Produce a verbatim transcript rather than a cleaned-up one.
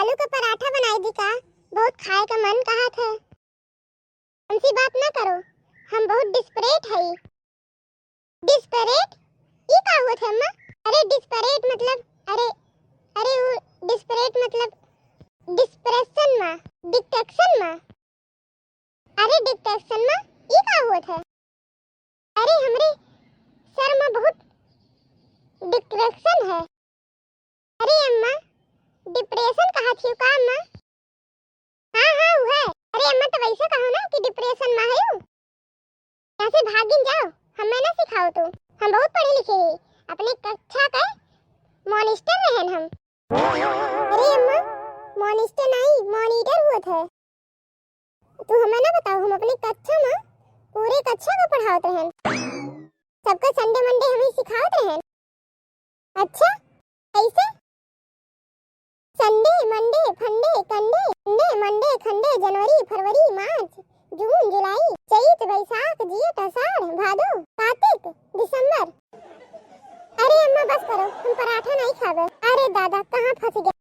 आलू का पराठा बनाई दी का? बहुत खाए का मन कहत है। हमसे बात ना करो, हम बहुत desperate हई। Desperate? ई का होत है अम्मा? अरे desperate मतलब, अरे, अरे वो desperate मतलब depression मा, depression मा। अरे depression मा ई का होत है? अरे हमरे सर मा बहुत depression है। अरे अम्मा, depression कहत हियो का अम्मा? हाँ, हाँ, उहे। अरे अम्मा, तो वैसे कहो ना कि depression मा है उ। यहाँ से भागिन जाओ, हमें ना सिखाओ तू। हम बहुत पढ़े लिखे ही, अपने कक्षा के मॉनिस्टर रहन हम। अरे अम्मा, मॉनिस्टर नहीं, मॉनिटर होत है। तू हमें ना बताओ, हम अपने कक्षा मा पूरे कक्षा का पढ़ावत रहन। सबका संडे मंडे हमें सिखावत रहन। अच्छा, कैसे? संडे, मंडे, फंडे, कंडे, संडे, मंडे, खंडे, जनवरी, फरवरी, मार्च, जून, जुलाई, चैत, बैसाख, जेठ, आषाढ़, भादो, कार्तिक, दिसंबर। अरे अम्मा बस करो, हम पराठा नहीं खाबे। अरे दादा, कहाँ फंस गया?